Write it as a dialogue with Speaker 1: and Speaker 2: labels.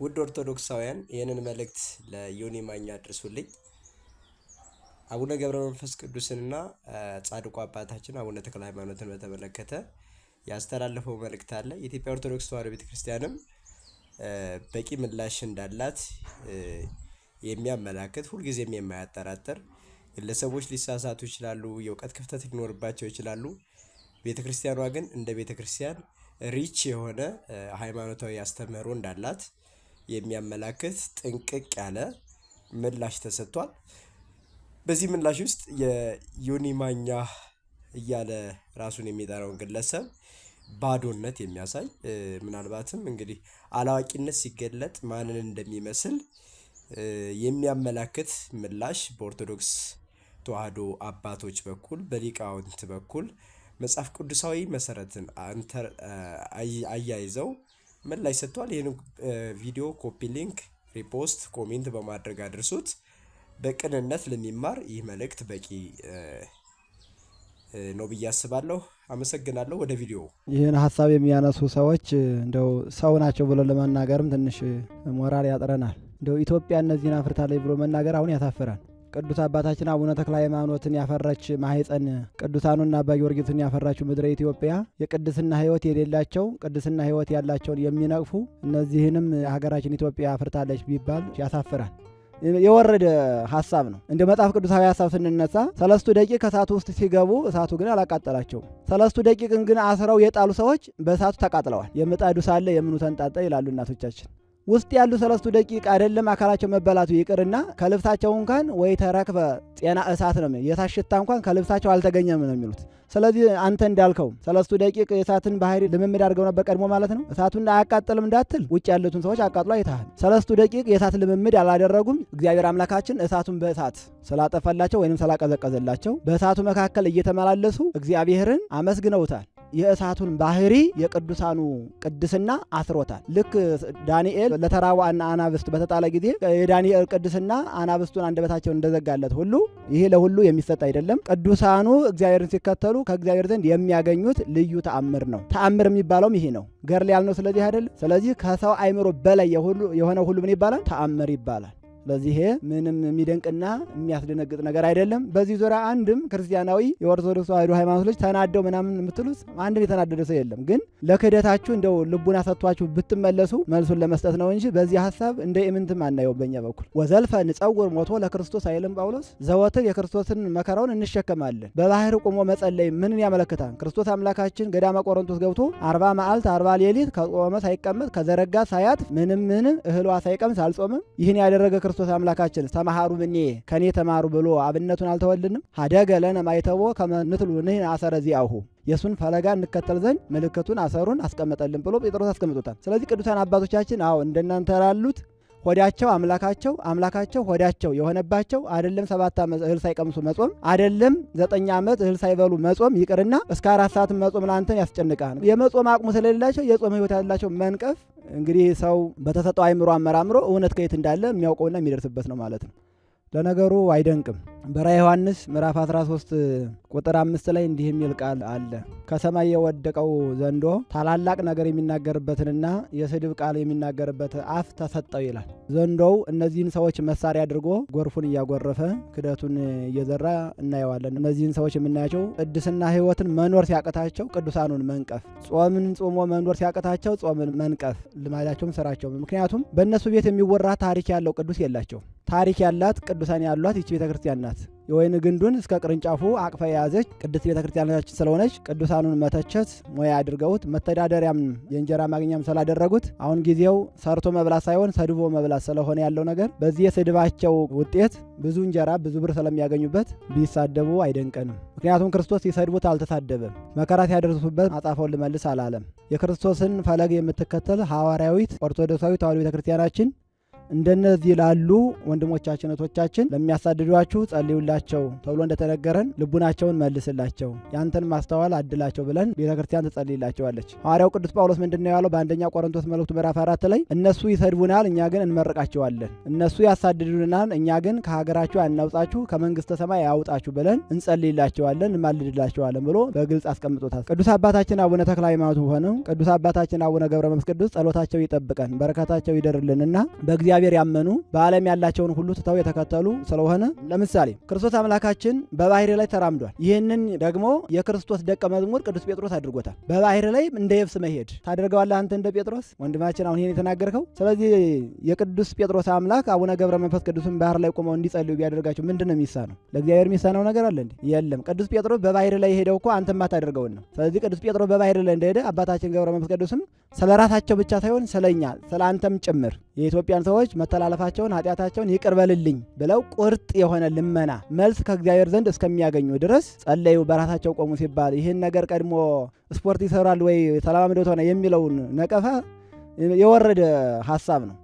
Speaker 1: ውድ ኦርቶዶክሳውያን፣ ይህንን መልእክት ለዮኒ ማኛ አድርሱልኝ። አቡነ ገብረ መንፈስ ቅዱስንና ጻድቁ አባታችን አቡነ ተክለ ሃይማኖትን በተመለከተ ያስተላለፈው መልእክት አለ። የኢትዮጵያ ኦርቶዶክስ ተዋሕዶ ቤተክርስቲያንም በቂ ምላሽ እንዳላት የሚያመላክት፣ ሁልጊዜም የማያጠራጥር፣ ግለሰቦች ሊሳሳቱ ይችላሉ፣ የእውቀት ክፍተት ሊኖርባቸው ይችላሉ። ቤተክርስቲያኗ ግን እንደ ቤተክርስቲያን rich የሆነ ሃይማኖታዊ አስተምህሮ እንዳላት የሚያመላክት ጥንቅቅ ያለ ምላሽ ተሰጥቷል። በዚህ ምላሽ ውስጥ የዮኒ ማኛ እያለ ራሱን የሚጠራውን ግለሰብ ባዶነት የሚያሳይ፣ ምናልባትም እንግዲህ አላዋቂነት ሲገለጥ ማንን እንደሚመስል የሚያመላክት ምላሽ በኦርቶዶክስ ተዋሕዶ አባቶች በኩል፣ በሊቃውንት በኩል መጽሐፍ ቅዱሳዊ መሰረትን አያይዘው ምላሽ ሰጥቷል። ይህን ቪዲዮ copy link፣ repost፣ comment በማድረግ አድርሱት። በቅንነት ለሚማር ይህ መልእክት በቂ ነው ብዬ አስባለሁ። አመሰግናለሁ። ወደ ቪዲዮ።
Speaker 2: ይህን ሀሳብ የሚያነሱ ሰዎች እንደው ሰው ናቸው ብሎ ለመናገርም ትንሽ ሞራል ያጥረናል። እንደው ኢትዮጵያ እነዚህን አፍርታለች ብሎ መናገር አሁን ያሳፍራል። ቅዱስ አባታችን አቡነ ተክለ ሃይማኖትን ያፈራች ማህፀን፣ ቅዱሳኑና አባ ጊዮርጊስን ያፈራችው ምድረ ኢትዮጵያ የቅድስና ሕይወት የሌላቸው ቅድስና ሕይወት ያላቸውን የሚነቅፉ፣ እነዚህንም ሀገራችን ኢትዮጵያ አፍርታለች ቢባል ያሳፍራል። የወረደ ሀሳብ ነው። እንደ መጽሐፍ ቅዱሳዊ ሀሳብ ስንነሳ ሰለስቱ ደቂቅ ከእሳቱ ውስጥ ሲገቡ እሳቱ ግን አላቃጠላቸውም። ሰለስቱ ደቂቅን ግን አስረው የጣሉ ሰዎች በእሳቱ ተቃጥለዋል። የምጣዱ ሳለ የምኑ ተንጣጠ ይላሉ እናቶቻችን። ውስጥ ያሉ ሰለስቱ ደቂቅ አይደለም አካላቸው መበላቱ ይቅርና ከልብሳቸው እንኳን ወይ ተረክበ ጤና እሳት ነው፣ የእሳት ሽታ እንኳን ከልብሳቸው አልተገኘም ነው የሚሉት። ስለዚህ አንተ እንዳልከው ሰለስቱ ደቂቅ የእሳትን ባህሪ ልምምድ አድርገው ነበር ቀድሞ ማለት ነው። እሳቱን አያቃጥልም እንዳትል ውጭ ያሉትን ሰዎች አቃጥሎ አይተሃል። ሰለስቱ ደቂቅ የእሳት ልምምድ አላደረጉም። እግዚአብሔር አምላካችን እሳቱን በእሳት ስላጠፈላቸው ወይንም ስላቀዘቀዘላቸው በእሳቱ መካከል እየተመላለሱ እግዚአብሔርን አመስግነውታል። የእሳቱን ባህሪ የቅዱሳኑ ቅድስና አስሮታል። ልክ ዳንኤል ለተራቡ አናብስት በተጣለ ጊዜ የዳንኤል ቅድስና አናብስቱን አንደበታቸውን እንደዘጋለት ሁሉ ይሄ ለሁሉ የሚሰጥ አይደለም። ቅዱሳኑ እግዚአብሔርን ሲከተሉ ከእግዚአብሔር ዘንድ የሚያገኙት ልዩ ተአምር ነው። ተአምር የሚባለውም ይሄ ነው። ገድል ያልነው ስለዚህ አይደለም። ስለዚህ ከሰው አይምሮ በላይ የሆነ ሁሉ ምን ይባላል? ተአምር ይባላል። ስለዚህ ይሄ ምንም የሚደንቅና የሚያስደነግጥ ነገር አይደለም። በዚህ ዙሪያ አንድም ክርስቲያናዊ የኦርቶዶክስ ተዋሕዶ ሃይማኖት ልጅ ተናደው ምናምን የምትሉት አንድም የተናደደ ሰው የለም። ግን ለክህደታችሁ እንደው ልቡና ሰጥቷችሁ ብትመለሱ መልሱን ለመስጠት ነው እንጂ በዚህ ሀሳብ እንደ ኢምንትም አናየው በእኛ በኩል። ወዘልፈ ንጸውር ሞቶ ለክርስቶስ አይልም ጳውሎስ? ዘወትር የክርስቶስን መከራውን እንሸከማለን። በባህር ቆሞ መጸለይ ምንን ያመለክታል? ክርስቶስ አምላካችን ገዳመ ቆሮንቶስ ገብቶ 40 መዓልት 40 ሌሊት ከቆመ ሳይቀመጥ፣ ከዘረጋ ሳያጥፍ፣ ምንም ምንም እህሏ ሳይቀምስ አልጾምም። ይህን ያደረገ ክርስቶስ አምላካችን ተማሃሩ እምኔየ፣ ከኔ ተማሩ ብሎ አብነቱን አልተወልንም? ሀደገ ለነ ማይተቦ ከመ ንትሉ ንሕነ አሰረ ዚአሁ፣ የእሱን ፈለጋ እንከተል ዘንድ ምልክቱን አሰሩን አስቀመጠልን ብሎ ጴጥሮስ አስቀምጦታል። ስለዚህ ቅዱሳን አባቶቻችን አዎ እንደናንተ ላሉት ሆዳቸው አምላካቸው፣ አምላካቸው ሆዳቸው የሆነባቸው፣ አይደለም 7 ዓመት እህል ሳይቀምሱ መጾም፣ አይደለም 9 ዓመት እህል ሳይበሉ መጾም ይቅርና እስከ 4 ሰዓት መጾም ለአንተን ያስጨንቃል። የመጾም አቅሙ ስለሌላቸው የጾም ሕይወት ያላቸው መንቀፍ እንግዲህ ሰው በተሰጠው አይምሮ አመራምሮ እውነት ከየት እንዳለ የሚያውቀውና የሚደርስበት ነው ማለት ነው። ለነገሩ አይደንቅም። በራዕየ ዮሐንስ ምዕራፍ 13 ቁጥር 5 ላይ እንዲህ የሚል ቃል አለ። ከሰማይ የወደቀው ዘንዶ ታላላቅ ነገር የሚናገርበትንና የስድብ ቃል የሚናገርበት አፍ ተሰጠው ይላል። ዘንዶው እነዚህን ሰዎች መሳሪያ አድርጎ ጎርፉን እያጎረፈ ክደቱን እየዘራ እናየዋለን። እነዚህን ሰዎች የምናያቸው ቅድስና ሕይወትን መኖር ሲያቅታቸው ቅዱሳኑን መንቀፍ፣ ጾምን ጾሞ መኖር ሲያቅታቸው ጾምን መንቀፍ ልማዳቸውም ስራቸውም። ምክንያቱም በእነሱ ቤት የሚወራ ታሪክ ያለው ቅዱስ የላቸው። ታሪክ ያላት፣ ቅዱሳን ያሏት ይቺ ቤተ ክርስቲያን ናት። የወይን ግንዱን እስከ ቅርንጫፉ አቅፋ የያዘች ቅድስት ቤተ ክርስቲያናችን ስለሆነች ቅዱሳኑን መተቸት ሙያ አድርገውት መተዳደሪያም የእንጀራ ማግኛም ስላደረጉት፣ አሁን ጊዜው ሰርቶ መብላት ሳይሆን ሰድቦ መብላት ስለሆነ ያለው ነገር፣ በዚህ የስድባቸው ውጤት ብዙ እንጀራ ብዙ ብር ስለሚያገኙበት ቢሳደቡ አይደንቀንም። ምክንያቱም ክርስቶስ ሲሰድቡት አልተሳደበም። መከራ ሲያደርሱበት አጻፈውን ልመልስ አላለም። የክርስቶስን ፈለግ የምትከተል ሐዋርያዊት ኦርቶዶክሳዊ ተዋሕዶ ቤተ ክርስቲያናችን እንደነዚህ ላሉ ወንድሞቻችን እህቶቻችን ለሚያሳድዷችሁ ጸልዩላቸው ተብሎ እንደተነገረን ልቡናቸውን መልስላቸው፣ ያንተን ማስተዋል አድላቸው ብለን ቤተ ክርስቲያን ትጸልይላቸዋለች። ሐዋርያው ቅዱስ ጳውሎስ ምንድን ነው ያለው? በአንደኛ ቆሮንቶስ መልእክቱ ምዕራፍ 4 ላይ እነሱ ይሰድቡናል፣ እኛ ግን እንመርቃቸዋለን። እነሱ ያሳድዱናል፣ እኛ ግን ከሀገራችሁ አናውጣችሁ ከመንግስተ ሰማይ ያውጣችሁ ብለን እንጸልይላቸዋለን፣ እንማልድላቸዋለን ብሎ በግልጽ አስቀምጦታል። ቅዱስ አባታችን አቡነ ተክለ ሃይማኖት ሆነው ቅዱስ አባታችን አቡነ ገብረ መንፈስ ቅዱስ ጸሎታቸው ይጠብቀን፣ በረከታቸው ይደርልንና በእግዚአብሔር ያመኑ በዓለም ያላቸውን ሁሉ ትተው የተከተሉ ስለሆነ ለምሳሌ ክርስቶስ አምላካችን በባህር ላይ ተራምዷል። ይህንን ደግሞ የክርስቶስ ደቀ መዝሙር ቅዱስ ጴጥሮስ አድርጎታል። በባህር ላይ እንደ የብስ መሄድ ታደርገዋለህ አንተ እንደ ጴጥሮስ ወንድማችን አሁን ይህን የተናገርከው። ስለዚህ የቅዱስ ጴጥሮስ አምላክ አቡነ ገብረ መንፈስ ቅዱስን ባህር ላይ ቆመው እንዲጸልዩ ቢያደርጋቸው ምንድን ነው የሚሳነው? ለእግዚአብሔር የሚሳነው ነገር አለ እንዴ? የለም። ቅዱስ ጴጥሮስ በባህር ላይ የሄደው እኮ አንተ ማታደርገውን ነው። ስለዚህ ቅዱስ ጴጥሮስ በባህር ላይ እንደሄደ አባታችን ገብረ መንፈስ ቅዱስም ስለ ራሳቸው ብቻ ሳይሆን ስለኛ ስለ አንተም ጭምር የኢትዮጵያን ሰዎች መተላለፋቸውን ኃጢአታቸውን ይቅር በልልኝ ብለው ቁርጥ የሆነ ልመና መልስ ከእግዚአብሔር ዘንድ እስከሚያገኙ ድረስ ጸለዩ፣ በራሳቸው ቆሙ ሲባል ይህን ነገር ቀድሞ ስፖርት ይሰራል ወይ ተለማምዶት ሆነ የሚለውን ነቀፋ የወረደ ሀሳብ ነው።